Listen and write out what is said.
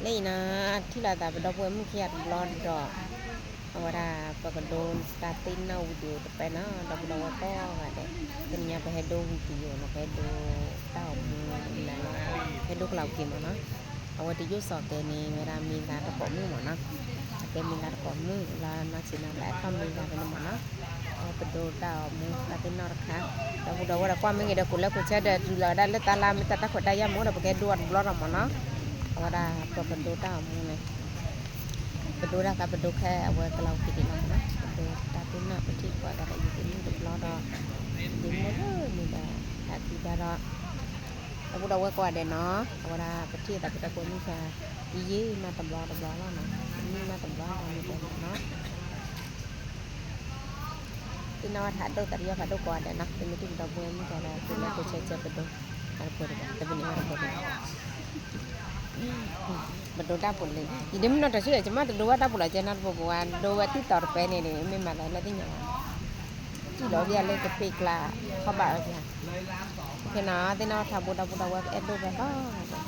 လၢအံၤနီၤ ထံၣ်လိာ်သးပဒီပုၢ်ဝဲၢ်မုၣ်ခံဂၤတဘျီဒီး အဝဲဒၣ် ပကဒိတၢ်သ့ၣ်နီၣ် video တပဲနီၤ ဒီပုၢ်ဒီဝဲၢ်ကိးဂၤဒဲး, တနံၤညါပဟဲဒိ video နီၤ ပဟဲဒိတၢ်အိၣ်မူ ပဟဲဒိကလၤက့ၤမ့ၢ်နီၤ, အဝဲတယိၣ်စီၤကဲန့ၣ် ဝဲဒၣ်မ့ၢ်လါတကိးမုၣ်မ့ၢ်နီၤ, အကဲမ့ၢ်လါတကိးမုၣ်လၢနီၢ်ဆံးနီၢ်လၢအခီၣ်မ့ၢ်လါဖဲန့ၣ်မ့ၢ်နီၤ, အဝဲပဒိတၢ်အိၣ်မူတၢ်သ့ၣ်နီၣ်တခါ, ဒီပုၢ်ဒီဝဲၢ်ဒီးကွၢ်မ့ၢ်ဂ့ၤဒီး ကိးလၢကိးဆၢဒီး တုၤလီၤဝဲဒၣ်လၢတၢ်လါမ့ၢ်တၢ်တၢ်ခွဲးတၢ်ယာ်မ့ၢ်ဒီး ပကဟဲဒိအီၤတဘျီဒီးမ့ၢ်နီၤ, အဝဲဒၣ်ပကဒိတၢ်အိၣ်မူန့ၣ် ပဒိတၢ်သးပဒိခဲအဝဲကလၤက့ၤဒံးလီၤမ့ၢ်နီၤ, ပဒိတၢ်သ့ၣ်နီၣ်ပထံၣ်ပှၤဂၤဒီး ယသ့ၣ်နီၣ်တဘျီဒီး ယမ့ၢ်လၢန့ၣ်ဒီး ဟဲခံဒါဒီး ဒီပုၢ်ဒီဝဲၢ်ကိးဂၤဒဲးနီၤ, အဝဲဒၣ်ပထံၣ်သးပဒီပုၢ်ဝဲၢ်မုၣ်ခံဂၤ ယံာ်ယံာ်မးတဘျီတဘျီလီၤနီၤ, ယံာ်မးတဘျီဒီးမ့ၢ်တဲမ့ၢ်နီၤ သ့ၣ်နီၣ်ဝဲထးဒိၣ်သးတယီၢ်ဖးဒိၣ်ကိးဂၤဒဲးနီၤ, သုမ့ၢ်ထံၣ်ပဒီပုၢ်ဝဲၢ်မုၣ်တဂၤဒီး သုလဲၤကိးဆၢကၢပဒိ အတပှဲၤတဂၤ တပနံၤဝဲတပှဲၤတဂၤ ပဒိတၢ်ပူၤလံ, ယဒ်မ့ၢ်နီၢ်တၢ်ဆူၣ် ယမ့ၢ်တဒိဝဲတၢ်ပူၤလီၤ ကဲနီတပူၤပူၤဝဲ ဒိဝဲတံၢ်တီၤတပဲန့ၣ် မ့ၢ်မၤသးလၢသ့ၣ်ညါဘၣ်, တံၢ်လီၤဘၣ်လၢကပ့ၤကျါ ခီဘၣ်အီၤပၠး, ဖဲနီၤ သ့ၣ်နီၣ်ထးဘိဒီပုၢ်ဒီဝဲၢ် ပအဲၣ်ဒိၣ်ဖဲလီၤ